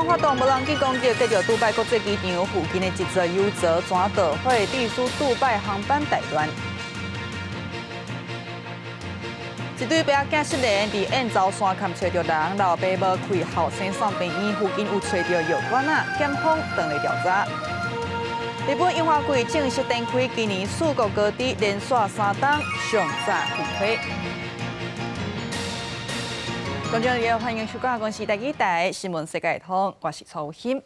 朗發動無人機攻擊，擊著杜拜國際機場附近的一座油槽轉導火，致使杜拜航班大亂。一對爸仔囝失聯，佇燕巢山崁揣著人，老爸無開後生送病院，附近有揣著藥罐仔，檢方正咧調查。日本櫻花季正式展開，今年四國高地連續三冬上早開花。觀眾朋友，歡迎收看《公視台語台新聞世界通》，我是曹欣。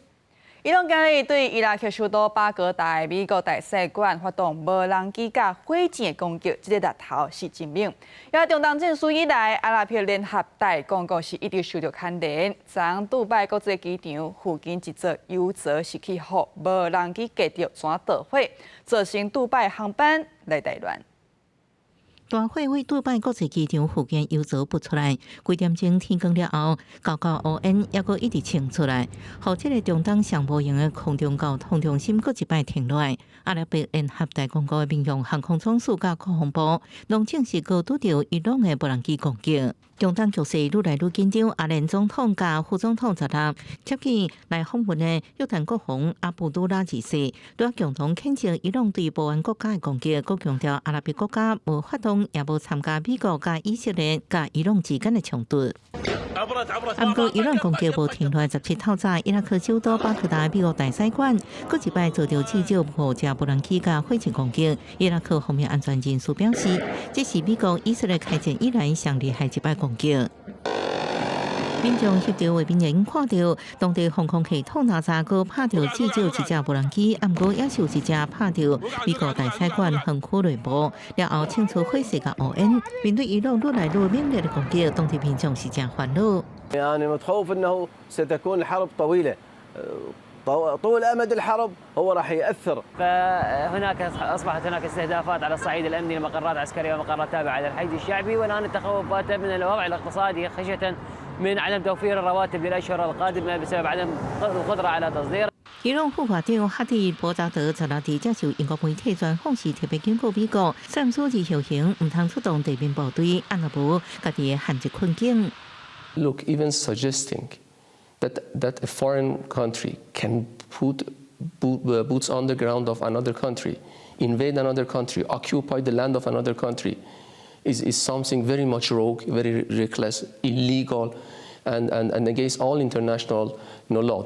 伊朗今日對伊拉克首都巴格達的美國大使館發動無人機佮火箭的攻擊，這个力頭是真猛。也中東戰事以來，阿拉伯聯合大公國是一直受著牽連。昨昏杜拜國際機場附近一座油槽是去予無人機擊著轉導火，造成杜拜航班來大亂。大火佇杜拜國際機場附近油槽噴出來，幾點鐘天光了後，厚厚烏煙猶閣一直衝出來，予這个中東上無閒的空中交通中心閣一擺停落來。阿拉伯聯合大公國的民用航空總署佮國防部，攏證實閣拄著伊朗的無人機攻擊。中東局勢愈來愈緊張，阿聯總統佮副總統十六接見來訪問的約旦國王阿卜杜拉二世，拄共同譴責伊朗對波灣國家的攻擊，閣強調阿拉伯國家無發動也無參加美國佮以色列佮伊朗之間的衝突。毋過伊朗攻擊無停落來，17透早，伊拉克首都巴格達美國大使館，閣一擺遭著至少五架無人機佮火箭攻擊。伊拉克方面安全人士表示，這是美國以色列開戰以來上厲害一擺攻擊。民眾翕著畫面，看著當地防空系統哪吒閣拍著至少一隻無人機，毋過也是有一隻拍著美國大使館園區內部，了後衝出火勢佮烏煙。面對伊朗愈來愈猛烈的攻擊，當地民眾是誠煩惱。 أنا متخوف أنه ستكون الحرب طويلة طول أمد الحرب هو راح يأثر. فهناك أصبحت هناك استهدافات على الصعيد الأمني لمقرات عسكرية ومقرات تابعة للحشد الشعبي، والآن التخوف بات من الوضع الاقتصادي خشية من عدم توفير الرواتب للأشهر القادمة بسبب عدم القدرة على تصدير. 伊朗副外長哈蒂博扎德十六佇接受英國媒體專訪時，特別警告美國，三數字行刑毋通出動地面部隊，按若無家己會陷入困境。 Look, even suggesting that a foreign country can put boots on the ground of another country, invade another country, occupy the land of another country, is something very much rogue, very reckless, illegal, and against all international law.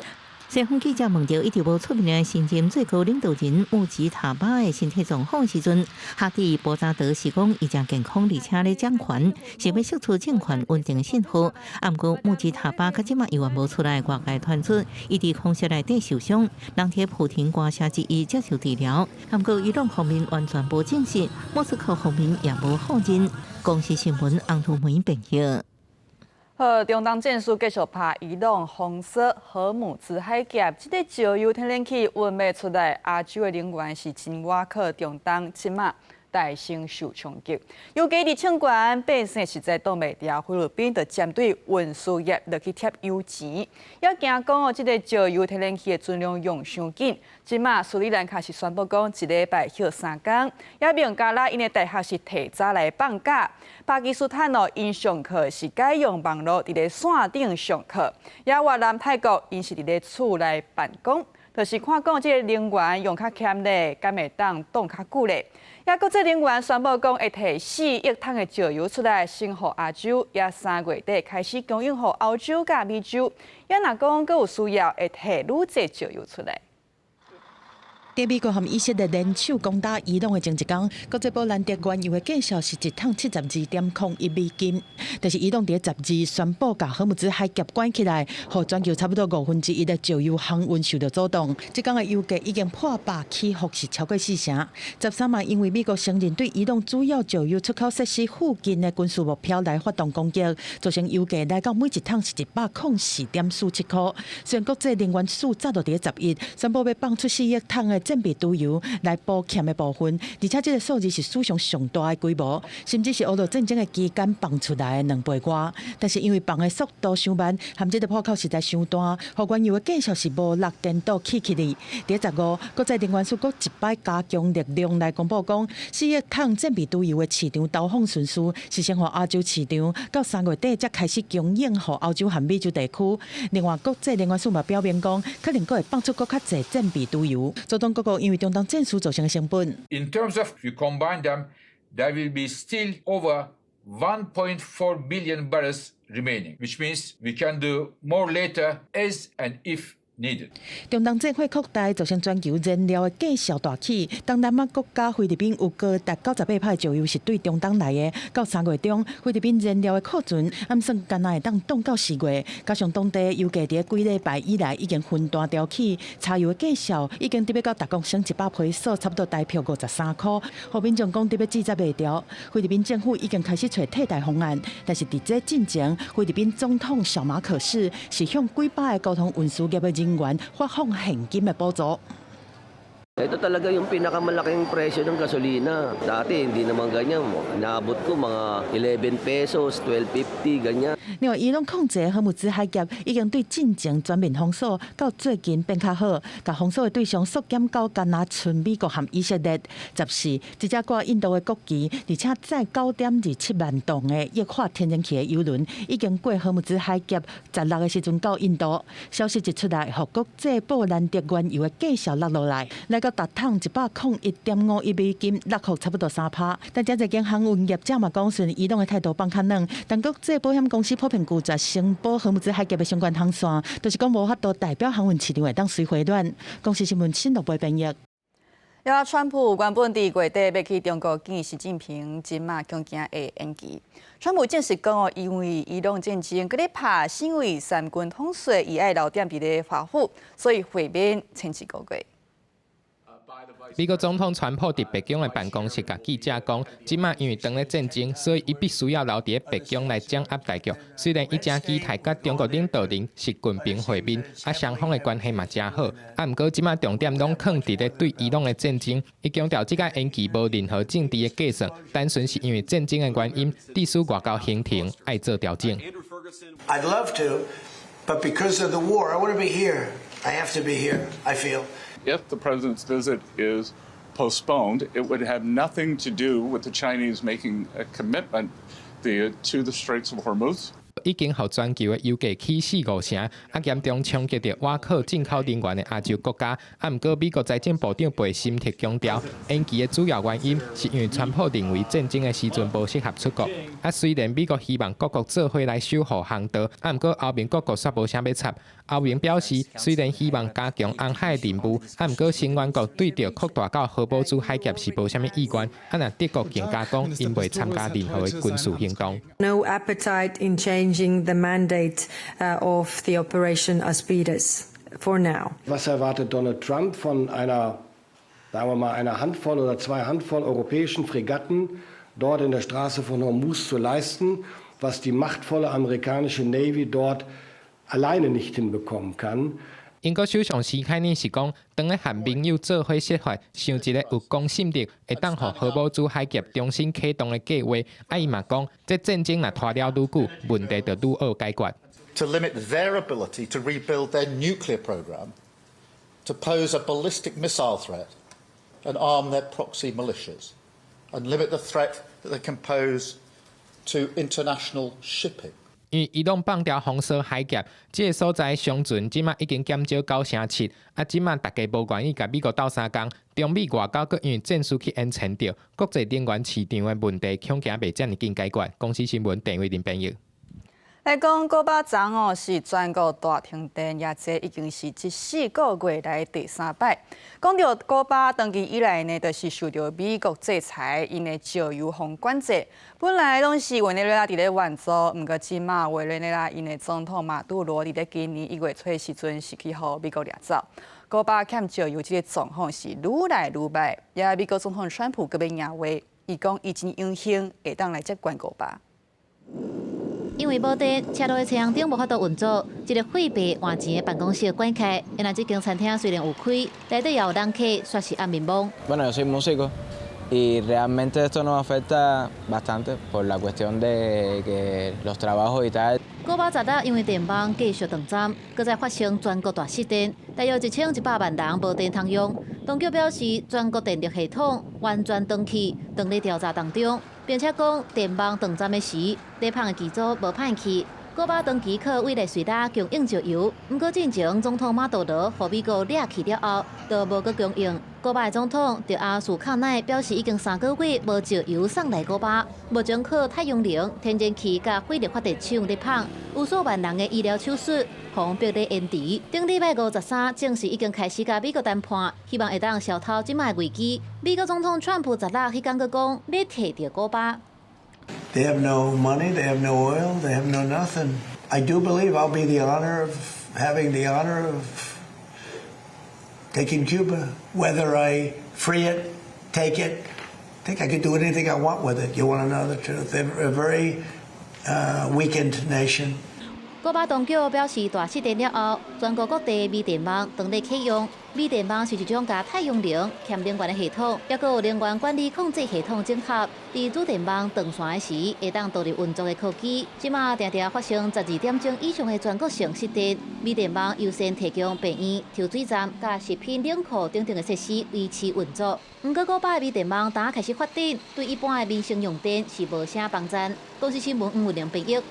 西方記者問著一直無出面的新任最高領導人穆吉塔巴的身體狀況時陣，哈蒂博扎德是講伊誠健康，而且咧掌權，是欲釋出政權穩定的信號。毋過穆吉塔巴到這馬猶原無出來，外界傳出伊佇空襲內底受傷，人佇普廷官舍之一接受治療。毋過伊朗方面完全無證實，莫斯科方面也無否認。公視新聞洪圖梅編譯。好，中東戰事繼續拍伊朗封鎖荷姆茲海峽，這个石油天然氣運袂出來，亞洲的能源是真倚靠中東，這馬大升受衝擊。油價佇衝懸，百姓實在擋袂牢，菲律賓就針對運輸業落去貼油錢，也驚講哦，這个石油天然氣的存量用傷緊。這馬斯里蘭卡是宣布講一禮拜歇三工，也孟加拉𪜶的大學是提早來放假。巴基斯坦哦，𪜶上課是改用網路佇咧線頂上課，也越南、泰國𪜶是佇咧厝內辦公，就是看講這个能源用較儉咧，敢會當擋較久咧。也國際能源宣布講會提4億桶的石油出來，先予亞洲，也3月底開始供應予歐洲佮美洲。也若講閣有需要，會提愈濟石油出來。佇美國和以色列聯手攻打伊朗的前一工，國際布蘭特原油的價數是一桶72.01美金。但是伊朗佇12宣布共荷姆茲海峽關起來，予全球差不多1/5的石油航運受著阻擋。這工的油價已經破百，起伏是超過四成。13嘛，因為美國承認對伊朗主要石油出口設施附近的軍事目標來發動攻擊，造成油價來到每一桶是104.47塊。雖然國際能源署早就佇11宣布欲放出4億桶的戰備儲油來補欠的部分，而且這个數字是史上上大的規模，甚至是烏俄戰爭的期間放出來的兩倍外。但是因為放的速度傷慢，含這个破口實在傷大，予原油的價數是無六顛倒起起哩。佇15，國際能源署閣一擺加強力量來公布講，4億桶戰備儲油的市場投放順序是先予亞洲市場，到3月底才開始供應予歐洲和美洲地區。另外，國際能源署嘛表明講，可能閣會放出閣較濟戰備儲油，阻擋各國因為中東戰事造成的成本。 In terms of you combine them, there will be still over 1.4 billion barrels remaining, which means we can do more later as and if needed. 中東戰火擴大，造成全球燃料的價數大起。東南亞國家菲律賓有高達98%的石油是對中東來的。到3月中，菲律賓燃料的庫存按算干焦會當凍到4月。加上當地油價佇幾禮拜以來已經分段調起，柴油的價數已經直欲到逐公升100披索，差不多台票53箍。予民眾講直欲接袂牢。菲律賓政府已經開始揣替代方案，但是佇這進前，菲律賓總統小馬可仕是向幾百个交通運輸業的人員發放現金的補助。 Ito talaga yung pinakamalaking presyo ng gasolina. Dati hindi naman ganyan. Inaabot ko mga 11 pesos, 12.50, ganyan. 另外，伊朗控制荷姆茲海峽已經對戰前全面封鎖，到最近變較好，共封鎖的對象縮減到干焦賰美國和以色列。14，一隻掛印度的國旗，而且載9.27萬噸的液化天然氣的油輪，已經過荷姆茲海峽，16的時陣到印度。消息一出來，予國際布蘭德原油的價數落落來，來到逐桶101.51美金，落幅差不多3趴。但這間航運業者嘛講，雖然伊朗的態度放較軟，但國際保險公司普遍拒絕承保荷姆茲海峽的相關航線，就是講無法度代表航運市場會當隨回暖。公視新聞新樂貝編譯。啊，川普原本佇月底欲去中國見習近平，這馬恐驚會延期。川普證實講哦，因為伊朗戰爭，閣咧拍身為三軍統帥，伊愛留踮佇咧華府，所以會面延一個月。美國總統川普佇白宮的辦公室共記者講，這馬因為當咧戰爭，所以伊必須要留佇白宮來掌握大局。雖然伊誠期待佮中國領導人習近平會面，啊，雙方的關係嘛誠好，啊，毋過這馬重點攏囥佇咧對伊朗的戰爭。伊強調，這擺延期無任何政治的計算，單純是因為戰爭的原因，致使外交行程愛做調整。 I'd love to, but because of the war, I want to be here. I have to be here, I feel. If the president's visit is postponed, it would have nothing to do with the Chinese making a commitment to the Straits of Hormuz. 已經予全球的油價起四五成，啊嚴重衝擊著倚靠進口能源的亞洲國家。啊，毋過美國財政部長貝森特強調，延期的主要原因是因為川普認為戰爭的時陣無適合出國。啊，雖然美國希望各國做伙來守護航道，啊，毋過歐盟各國煞無啥欲插。歐盟表示，雖然希望加強紅海的任務，啊，毋過成員國對著擴大到荷姆茲海峽是無啥物意願。啊，若德國更加講，𪜶袂參加任何的軍事行動。 No appetite in changing the mandate of the Operation Aspides for now. Was erwartet Donald Trump von einer, sagen wir mal, einer Handvoll oder zwei Handvoll europäischen Fregatten dort in der Straße von Hormuz zu leisten, was die machtvolle amerikanische Navy dort alleine nicht hinbekommen kann? 英國首相施凱爾是講，當咧和盟友做伙設法，想一个有公信力，會當予荷姆茲海峽重新啟動的計畫。啊，伊嘛講，這戰爭若拖了愈久，問題就愈惡解決。 To limit their ability to rebuild their nuclear program, to pose a ballistic missile threat, and arm their proxy militias, and limit the threat that they can pose to international shipping. 因為伊朗放掉封鎖海峽，這个所在商船這馬已經減少9成7，啊，這馬大家無願意共美國鬥相共，中美外交閣因為戰事去延伸著，國際能源市場的問題恐驚袂遮爾緊解決。公視新聞鄧偉林編譯。來講，古巴昨哦是全國大停電，也這已經是這4個月來第三擺。講著古巴長期以來呢，就是受著美國制裁，𪜶的石油予管制。本來攏是委內瑞拉佇咧援助，毋過這馬委內瑞拉𪜶的總統馬杜羅佇咧今年1月初時陣是去予美國掠走。古巴欠石油這个狀況是愈來愈歹，也美國總統川普閣欲贏話，伊講伊真榮幸會當來接管古巴。因為無電，車路的車紅燈無法度運作，這个貨幣換錢的辦公室關開。因為這間餐廳雖然有開，內底也有人客，煞是暗暝濛。 Bueno, yo soy músico y realmente esto nos afecta bastante por la cuestión de que los trabajos y tal. 古巴十六因為電網繼續斷針，閣再發生全國大失電，大約1100萬人無電通用。當局表示，全國電力系統完全斷去，正咧調查當中，並且講電網斷針的時，咧麭的機組無歹去。古巴長期靠委內瑞拉供應石油，毋過進前總統馬杜羅予美國掠去了後，就無閣供應。古巴的總統迪亞斯卡奈表示，已經3個月無石油送來古巴，目前靠太陽能、天然氣佮火力發電廠咧麭，有數萬人的醫療手術予逼咧延遲。頂禮拜53正式已經開始佮美國談判，希望會當消除這擺危機。美國總統川普十六彼工閣講，欲提著古巴。 They have no money, they have no oil, they have no nothing. I do believe I'll be the honor of having the honor of taking Cuba, whether I free it, take it. I think I could do anything I want with it. You want to know the truth? They're a very weakened nation. 古巴當局表示，大失電了後，全國各地微電網正咧啟用。微電網是一種共太陽能兼能源的系統，抑閣有能源管理控制系統整合，佇主電網斷線時，會當獨立運作的科技。這馬定定發生12點鐘以上的全國性失電，微電網優先提供病院、抽水站、佮食品冷庫等等的設施維持運作。毋過，古巴的微電網今開始發展，對一般的民生用電是無啥幫助。公視新聞黃文玲編譯。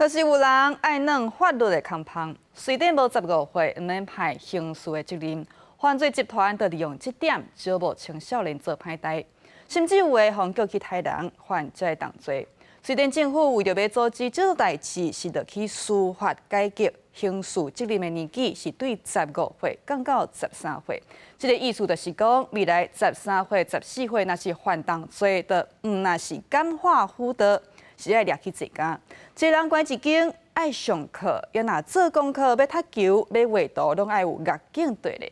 但是有人愛弄法律的空縫，瑞典無15歲毋免判刑事的責任，犯罪集團就利用這點招募青少年做歹代，甚至有的予叫去刣人犯這个重罪。瑞典政府為著欲阻止這個代誌，是落去司法改革，刑事責任的年紀是對十五歲降到十三歲。這个意思就是講，未來十三歲、14歲若是犯重罪的，毋若是感化輔導，是愛掠去坐監。一个人關一間愛上課，也若做功課欲踢球、欲畫圖，攏愛有獄警綴咧。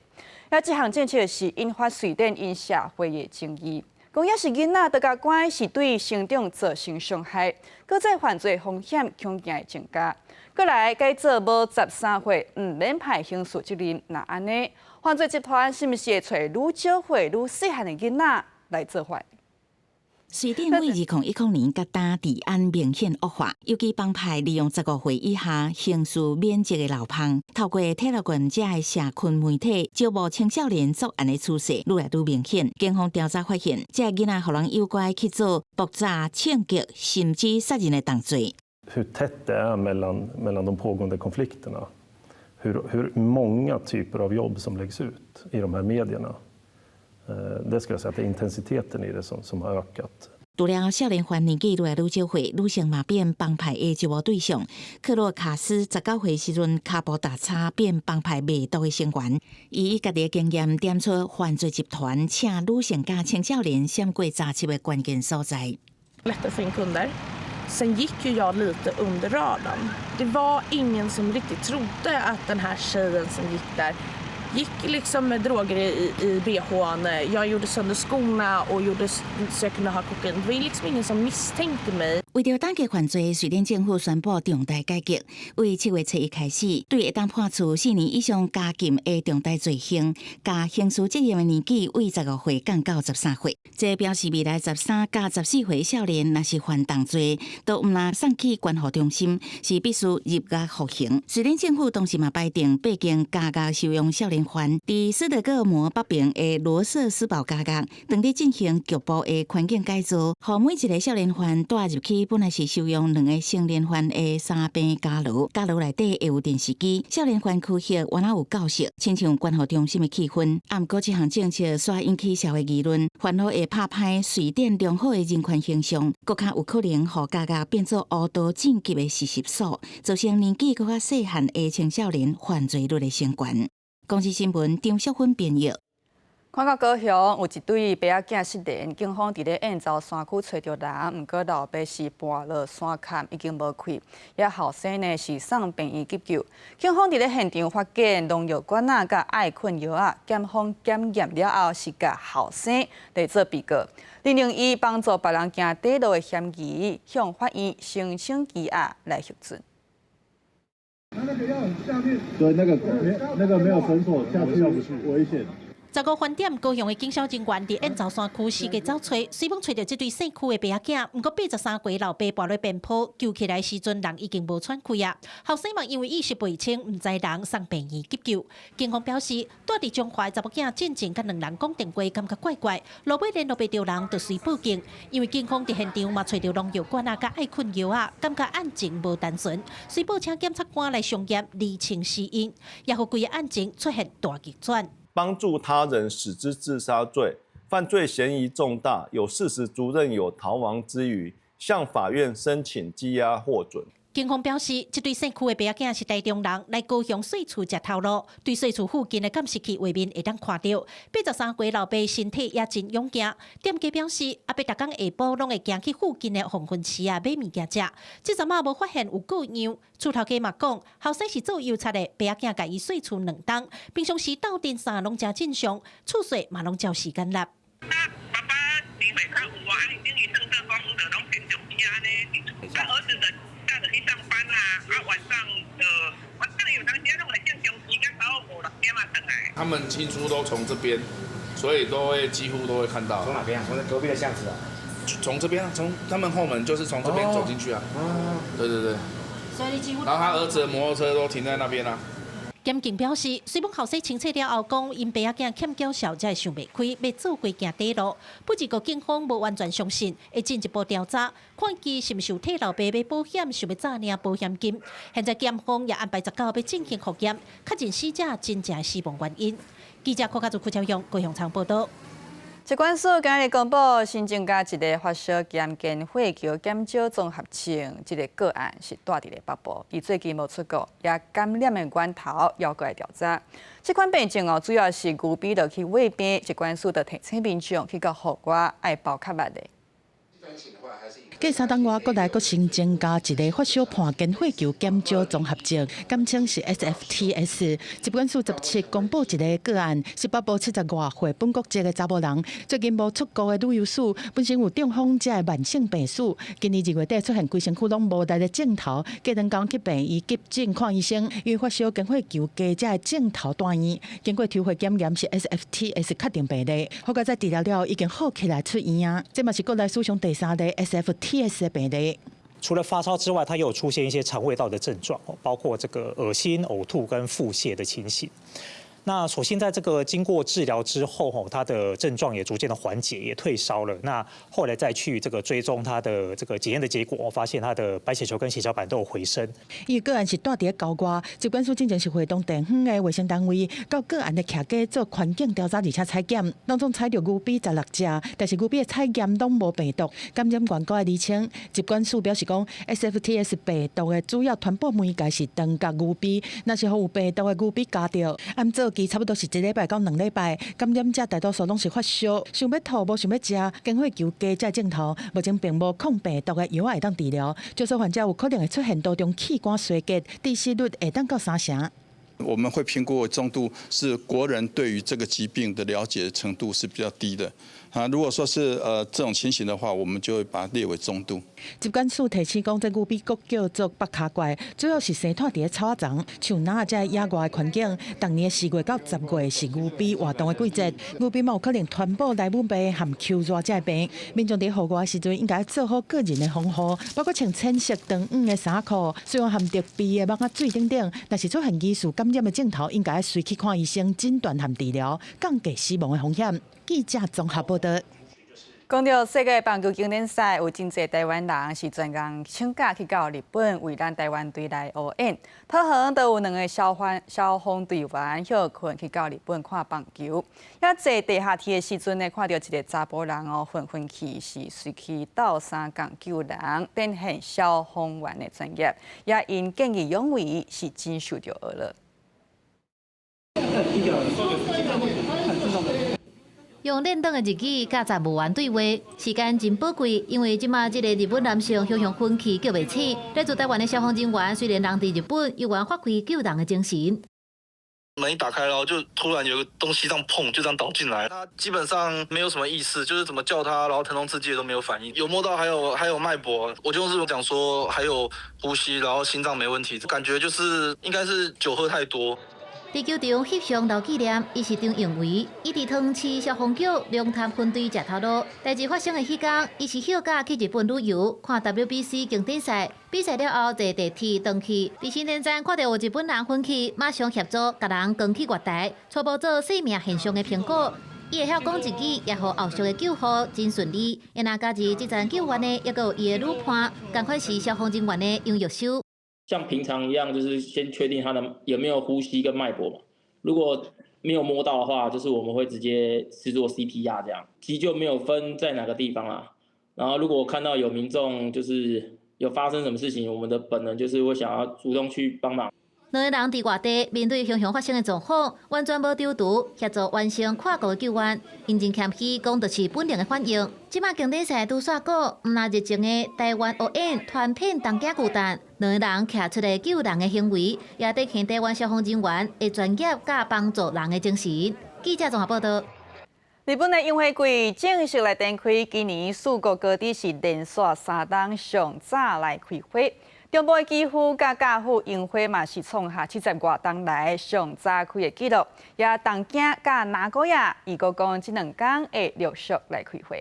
啊，這項政策是引發瑞典𪜶社會的爭議，講抑是囡仔都共關，是對成長造成傷害，閣再犯罪風險恐驚會增加。閣來改做無十三歲毋免判刑事責任，若按呢，犯罪集團是毋是會揣愈少歲、愈細漢的囡仔來做犯？瑞典對2010年佮今治安明顯惡化，尤其幫派利用十五歲以下刑事免責的漏縫，透過 Telegram 這个社群媒體招募青少年作案的趨勢愈來愈明顯。警方調查發現，這个囡仔予人誘拐去做爆炸、槍擊，甚至殺人的重罪。 Hur tätt det är mellan de pågående konflikterna. Hur många typer av jobb som läggs ut i de här medierna. Det skulle jag säga att det är intensiteten i det som har ökat. 除了少年犯年紀愈來愈少歲，女性嘛變幫派的招募對象。克洛卡斯19歲時陣，跤步踏差變幫派賣毒的成員。伊以家己的經驗點出犯罪集團請女性佮青少年閃過查緝的關鍵所在。 Lättare få in kunder. Sen gick ju jag lite under radarn. Det var ingen som riktigt trodde att den här tjejen som gick där gick liksom med droger i bhn. Jag gjorde sönder skorna och gjorde så jag kunde ha kokain. Det var liksom ingen som misstänkte mig. 為著打擊犯罪，瑞典政府宣布重大改革，對7月初1開始，對會當判處4年以上監禁的重大罪行，共刑事責任的年紀對15歲降到十三歲。這表示未來13佮14歲少年，若是犯重罪，都毋若送去觀護中心，是必須入獄服刑。瑞典政府同時嘛排定八間監獄收容少年犯，佇斯德哥爾摩北爿的羅瑟斯堡監獄，正佇進行局部的環境改造，予每一个少年犯帶入去。本來是收容兩个成年犯的三坪監牢，監牢內底會有電視機，少年犯區域猶若有教室，親像觀護中心的氣氛。啊，毋過這項政策煞引起社會議論，煩惱會拍歹瑞典良好的人權形象，閣較有可能予監獄變做烏道進級的實習所，造成年紀閣較細漢的青少年犯罪率的升懸。公視新聞張淑芬編譯。看到高雄有一對爸仔囝失聯，警方佇咧燕巢山區揣著人，毋過老爸是跋落山崁，已經無氣，也後生呢是送病院急救。警方佇咧現場發現農藥罐仔佮愛睏藥仔，檢方檢驗了後是共後生來做被告，認定伊幫助別人行短路的嫌疑，向法院申請羈押來核准。對，那個沒那個沒有繩索下去危險。15番點，高雄的警消人員佇燕巢山區四界走揣，雖罔揣著這對姓區的爸仔囝，毋過83歲老爸跋落邊坡，救起來時陣人已經無喘氣啊。後生嘛因為意識袂清，毋知人送病院急救。警方表示，蹛佇彰化的查某囝進前佮兩人講電話，感覺怪怪，路尾聯絡袂著人，就隨報警。因為警方佇現場嘛揣著農藥罐仔佮愛睏藥仔，感覺案情無單純，遂報請檢察官來相驗釐清死因，也予規个案情出現大逆轉。幫助他人使之自殺罪，犯罪嫌疑重大，有事實足認有逃亡之虞，向法院申請羈押獲准。警方表示，這對姓區的爸仔囝是台中人，來高雄細厝食頭路，對細厝附近的監視器畫面會當看著。83歲老爸身體也真勇健。店家表示，阿伯逐工下晡攏會行去附近的黃昏市啊買物件食，這陣仔無發現有過樣。厝頭家嘛講，後生是做郵差的，爸仔囝共伊細厝兩冬，平常時鬥陣啥攏誠正常，厝稅嘛攏照時間納。爸爸年歲較有啊，等於上課講就攏平常時按呢，啊兒子的。去上班啊，啊晚上晚上有當時攏會正常時間到5、6點啊轉來。他們進出都從這邊，所以都會幾乎都會看到。從哪邊啊？從隔壁的巷子啊？從這邊啊，從他們後門就是從這邊走進去啊。哦。對對對。所以你幾乎。然後他兒子的摩托車都停在那邊啊。檢警表示，雖罔後生清醒了後，講𪜶爸仔囝欠繳數才會想袂開，欲做伙行短路。不過警方無完全相信，會進一步調查，看伊是毋是有替老爸買保險，想欲詐領保險金。現在檢方也安排19號欲進行複驗，確認死者真正死亡原因。記者柯家祖、柯超勇高雄場報道。疾管署今日公布新增加一个發燒兼間血球減少綜合症這个個案，是蹛佇咧北部，伊最近無出國，也感染的源頭猶閣來調查。這款病症哦，主要是牛逼落去餵病，疾管署就提醒民眾去到戶外愛包較密的。過三冬外，國內閣新增加一个發燒伴間血球減少綜合症，簡稱是 SFTS。疾管署17公布一个個案，是北部70外歲本國籍的查某人，最近無出國的旅遊史，本身有中風這个慢性病史。今年2月底出現規身軀攏無力的症頭，過兩工去病院急診看醫生，因為發燒間血球低這个症頭蹛院，經過抽血檢驗是 SFTS 確定病例，好佳哉治療了後已經好起來出院啊。這嘛是國內史上第三例 SFTS 的病例。除了發燒之外，他也有出現一些腸胃道的症狀，包括這個噁心、嘔吐跟腹瀉的情形。那所幸在這個經過治療之後，吼，他的症狀也逐漸的緩解，也退燒了。那後來再去這個追蹤他的這個檢驗的結果，發現他的白血球跟血小板都有回升。因為個案是蹛佇咧郊外，疾管署進前是會同地方的衛生單位到個案的徛家做環境調查，而且採檢，當中採著牛逼16隻，但是牛逼的採檢攏無病毒。感染源閣愛釐清，疾管署表示講，SFTS 病毒的主要傳播媒介是腸共牛逼，若是予有病毒的牛逼咬著，按早期差不多是一禮拜到兩禮拜，感染者大多數攏是發燒，想欲吐，無想欲食，間血球低這症頭，目前並無抗病毒的藥會當治療，少數患者有可能會出現多種器官衰竭，致死率會當到3成。我們會評估中度，是國人對於這個疾病的了解程度是比較低的。啊，如果說是這種情形的話，我們就會把它列為中度。疾管署提醒講，這牛逼閣叫做北跤怪，主要是生蹛佇咧草仔叢、樹林這野外的環境。逐年4月到10月是牛逼活動的季節，牛逼嘛有可能傳播萊姆病和秋熱這个病。民眾佇戶外時陣應該做好個人的防護，包括穿淺色長黃的衫褲，使用含特別的網仔水等等。若是出現疑似感染的症頭，應該隨去看醫生診斷和治療，降低死亡的風險。記者綜合報道。講著世界棒球經典賽，有真濟台灣人是專工請假去到日本為咱台灣隊來応援。桃園都有兩个消防隊員歇睏去到日本看棒球。也坐地下鐵的時陣呢，看著一个查埔人哦，昏昏去是隨去鬥相共救人，展現消防員的專業，也因見義勇為是真受著呵咾。用練短的日語佮站務員對話，時間真寶貴，因為這馬這个日本男性雄雄昏去叫袂醒。來自台灣的消防人員雖然人佇日本，猶原發揮救人的精神。門一打開，然後就突然有個東西這樣碰，就這樣倒進來。他基本上沒有什麼意識，就是怎麼叫他，然後疼痛刺激都沒有反應。有摸到還有脈搏，我就是講說還有呼吸，然後心臟沒問題，感覺就是應該是酒喝太多。佇球場翕相留紀念，伊是張永維，伊佇桃園市消防局龍潭分隊食頭路。代誌發生的彼工，伊是休假去日本旅遊，看 WBC 經典賽。比賽了後坐地鐵轉去，佇新田站看著有日本人昏去，馬上協助共人扛去月台，初步做生命現象的評估。伊會曉講日語，也予後續的救護真順利。因若加入這站救援的，抑閣有伊的女伴，仝款是消防人員的楊玉修。像平常一樣，就是先確定他的有沒有呼吸跟脈搏嘛。如果沒有摸到的話，就是我們會直接試做 CPR 這樣。急救沒有分在哪個地方啊。然後如果看到有民眾就是有發生什麼事情，我們的本能就是會想要主動去幫忙。兩个人佇外地面對熊熊發生的狀況，完全無躊躇，協助完成跨國的救援。𪜶真謙虛，講就是本能的反應。這馬經典賽拄煞過，毋但熱情的台灣學演傳遍東京巨蛋，兩個人徛出來救人的行為，也體現台灣消防人員的專業佮幫助人的精神。記者綜合報道。日本的櫻花季正式來展開，今年四國各地是連續3冬上早來開花。中部的岐阜佮甲府櫻花嘛是創下70外冬來上早開的紀錄，也東京佮名古屋，預估講這2工會陸續來開花。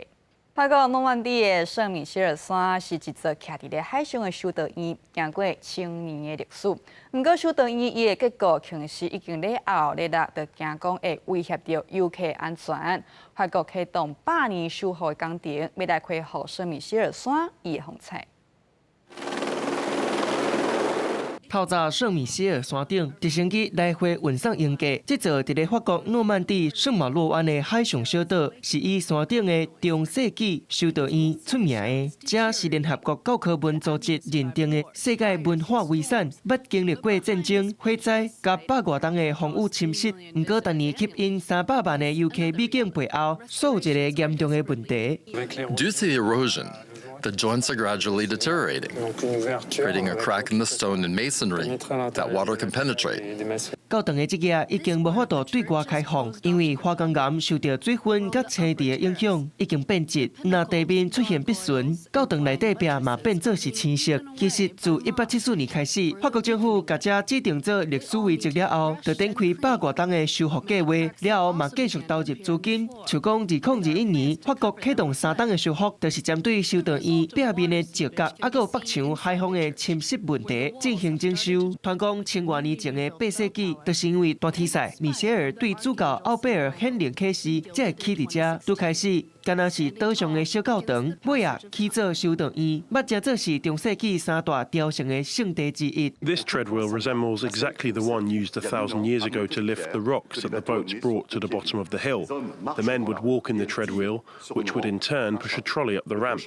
法國諾曼底的聖米歇爾山是一座徛佇咧海上的修道院，經過千年的歷史。毋過修道院伊的結構確實已經咧後咧落，就驚講會威脅著遊客安全。法國啟動100年修復的工程，欲來恢復聖米歇爾山伊的風采。透早聖米歇爾山頂，直升機來回運送鷹架。這座佇咧法國諾曼底聖馬洛灣的海上小島，是以山頂的中世紀修道院出名的。這是聯合國教科文組織認定的世界文化遺產。捌經歷過戰爭、火災、佮百外冬的風雨侵蝕，毋過逐年吸引300萬的遊客美景背後，煞有一个嚴重的問題。 Due to the erosion, the joints are gradually deteriorating, creating a crack in the stone and masonry that water can penetrate. 教堂的這頁已經無法度對外開放，因為花崗岩受著水分佮青苔的影響，已經變質。若地面出現篦痕，教堂內底壁嘛變做是青色。其實自1874年開始，法國政府共這指定做歷史遺跡了後，就展開百外冬的修復計劃，了後嘛繼續投入資金。像講2021年，法國啟動3冬的修復，就是針對修道院壁面的石角，抑閣有北牆海風的侵蝕問題進行整修。傳講千外年前的8世紀，就是因為大天使米歇爾對主教奧貝爾顯靈啟示，才會起佇遮。拄開始，敢若是島上的小教堂，尾仔起做修道院，捌成做是中世紀三大朝聖的聖地之一。 This treadwheel resembles exactly the one used 1,000 years ago to lift the rocks that the boats brought to the bottom of the hill. The men would walk in the treadwheel, which would in turn push a trolley up the ramp.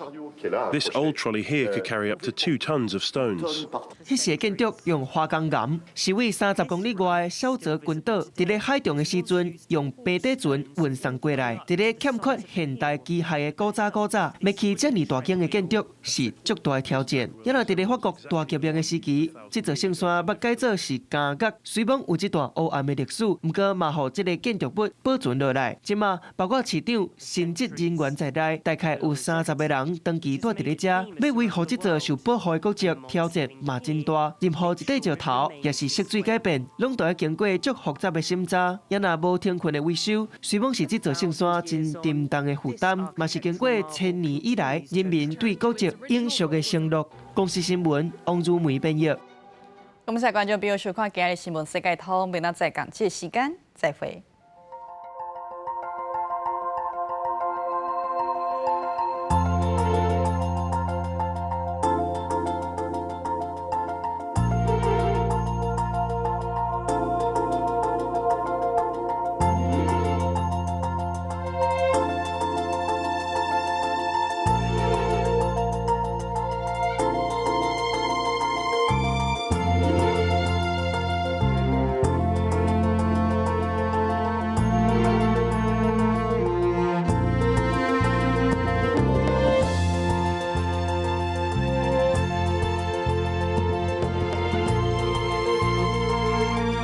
This old trolley here could carry up to 2 tons of stones. 彼時的建築用花崗岩，是為30公里外的小澤群島，佇咧海中的時陣，用平底船運送過來。佇咧欠缺現代機械的古早古早，欲起遮爾大間的建築是足大的挑戰。也若佇咧法國大革命的時期，這座聖山捌改做是監獄，雖罔有這段烏暗的歷史，毋過嘛予這个建築物保存落來。這馬包括市長、神職人員在內，大概有30個人長期蹛佇咧遮，欲維護這座受保護的古蹟，挑戰嘛真大。任何一塊石頭，抑是色水改變，攏著愛經過足複雜的審查。也若無停困的維修，雖罔是這座聖山真沉重的負擔，嘛是經過千年以來人民對古蹟永續的承諾。公視新聞王如梅編譯。感謝觀眾朋友收看今日的新聞世界通，明仔載仝這個時間再會。